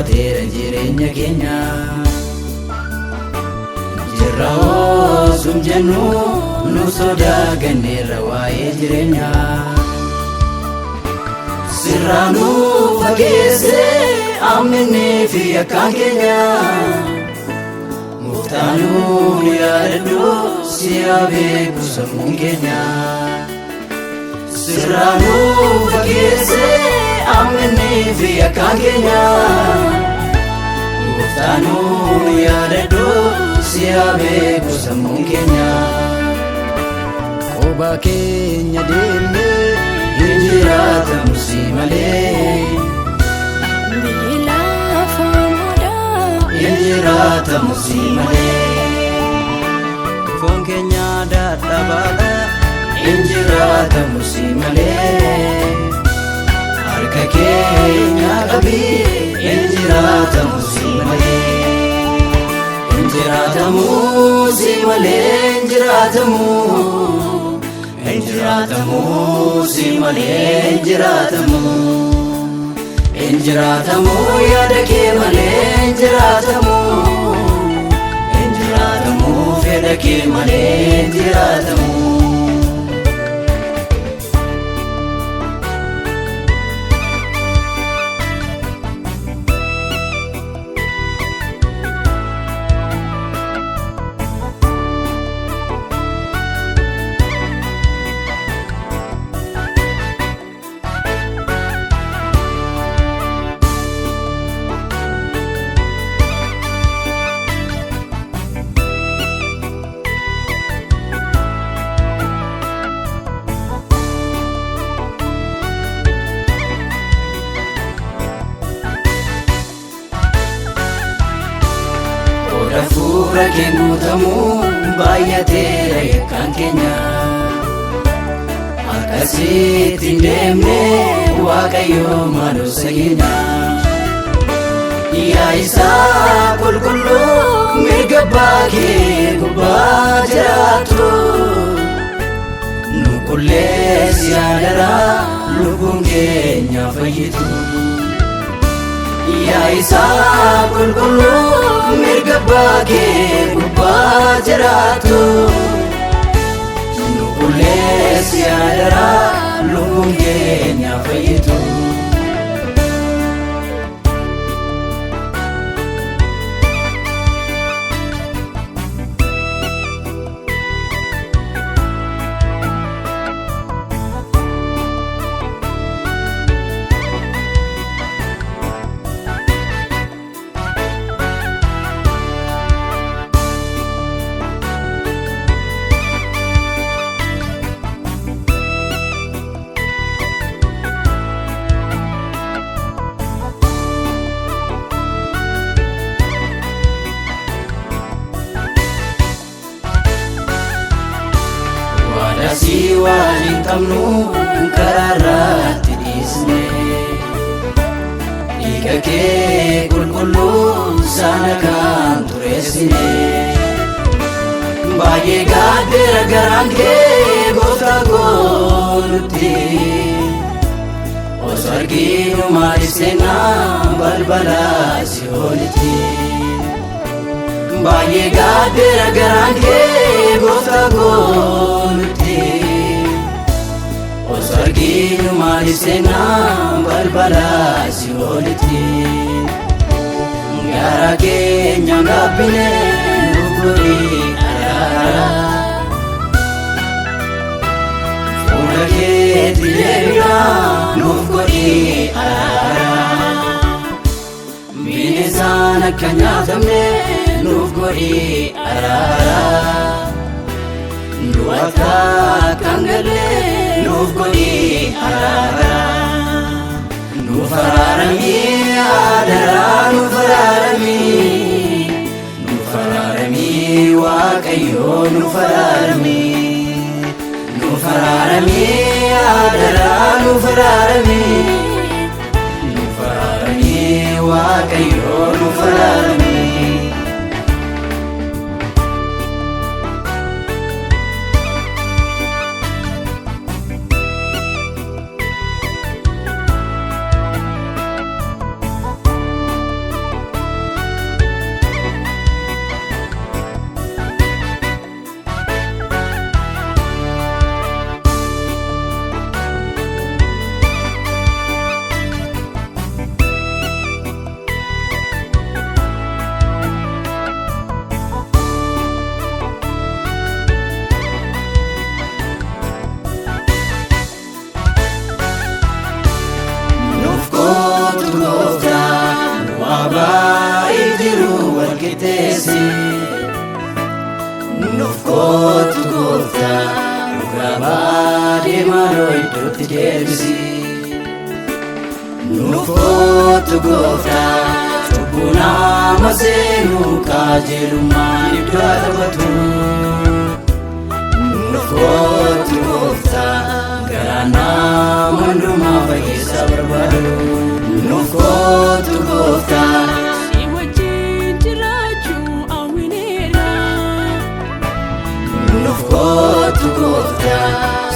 Tuffateera jireenya keenya. Jirra osum jennu nu sodaa ganneerra waa'ee jireenya. Sirraa nu fageesse amminii fi akkaan keenya. Gooftaanuu nu yaadadhu si haa beeku sammuun keenya. Sirraa nu fageesse amminii fi akkaan keenya. Gooftaanuu nu yaadadhu si haa beeku sammuun keenya. Qobaa keenya deemnee hin jiraatamu si malee. Biyyi lafaa moodhaa. Hin jiraatamu si malee. Foon keenya dadhabaadha. Hin jiraatamu si malee. Harka keenya qabii hin jiraatamu si malee. Hin jiraatamu si malee hin jiraatamu. Hin jiraatamu si malee hin jiraatamu. Hin jiraatamu yaada kee malee hin jiraatamu. Hin jiraatamu fedha kee malee hin jiraatamu. Qooda fuula kee guutamuu baay'ateera yakkaan keenya. Akkasitti hin deemne Waaqayyo maaloo keenya. Yaa isaa qulqulluu mirga abbaa kee gubbaa jiraattu. Nu qulleessi yaadaraa lubbuun keenya fayyitu. Yaa isaa qulqulluu mirga abbaa kee gubbaa jiraattu. Nu qulleessi yaadaraa lubbuun keenya fayyitu. Waadaa si waliin qabnu karaa irratti dhiisne. Dhiiga kee qulqulluu sana kan tureessine. Baay'ee gaaddeera garaan kee gooftaa koo nutti. Osoo arginu maaliif seenaa balbala si'oolitti. Baay'ee gaaddeera garaan kee gooftaa koo nutti. Osoo arginu maaliif seenaa balbala si'oolitti. Gara keenya gaabbine nu godhi araara. Fuula keetti deebinaa nuuf godhi araara. Bineensaan akka nyaatamne nuuf godhi araara. Nu akka kan galle nuuf godhi araara. Nuuf araaramii adaraa nuuf araaramii. Nuuf araaramii Waaqayyoo nuuf araaramii. Nuuf araaramii adaraa nuuf araaramii. Nuuf araaramii Waaqayyoo nuuf araaramii. karaatti deebisi. Nuuf kootu gooftaa cubbuu nama seenuu qajeelummaan iddoo taphatu. Nuuf kootu gooftaa garaa nama hundumaa fayyisa barbaadu. Nuuf kootu gooftaa. Si wajjin jiraachuu hawwineera. Nuuf kootu gooftaa.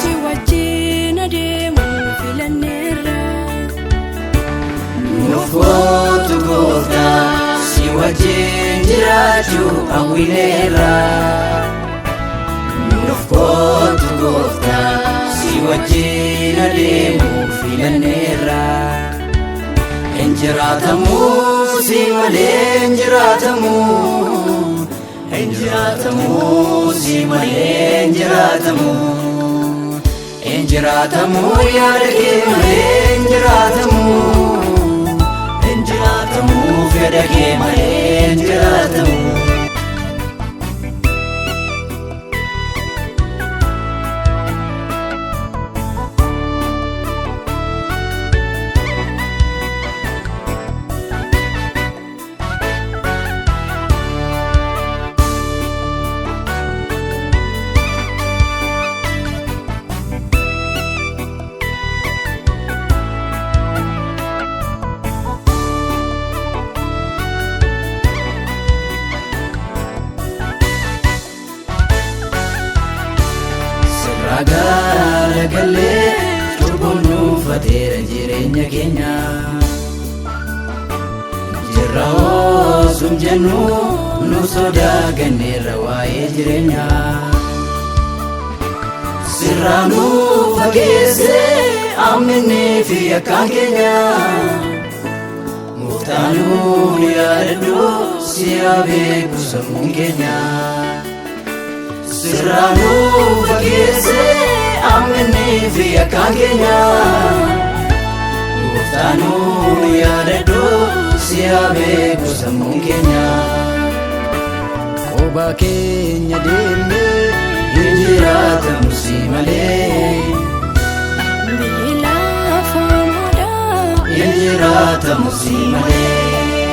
Si wajjin adeemuu filanneerra. Nuuf kootu gooftaa si wajjin jiraachuu hawwineerra. Nuuf kootu gooftaa si wajjin adeemuu filanneerra. Hin jiraatamuu si malee hin jiraatamuu. Hin jiraatamuu si malee hin jiraatamuu. Hin jiraatamuu yaada kee malee hin jiraatamuu. Hin jiraatamuu fedha kee malee hin jiraatamuu. Sirraa garagallee cubbuun nuufateera jireenya keenya. Jirra osum jennu nu sodaa ganneerra waa'ee jireenya. Sirraa nu fageesse amminnii fi akkaan keenya. Gooftaa nu yaadadhu si haa beeku sammuun keenya. Sirraa nu fageesse amminnii fi akkaan keenya. Gooftaa nu yaadadhu si haa beeku sammuun keenya. Qobaa keenya deemnee hin jiraatamu si malee. Biyyi lafaa moodaa. Hin jiraatamu si malee.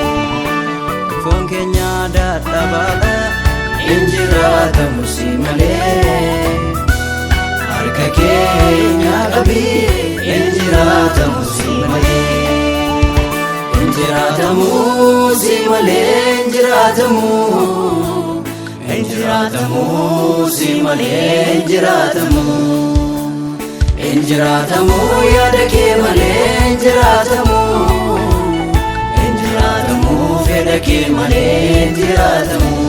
Foon keenya dadhabaadha. Hin jiraatamu si malee. Harka keenya qabii hin jiraatamu si malee. Hin jiraatamu si malee hin jiraatamu. Hin jiraatamu si malee hin jiraatamu. Hin jiraatamu yaada kee malee hin jiraatamu. Hin jiraatamu fedha kee malee hin jiraatamu.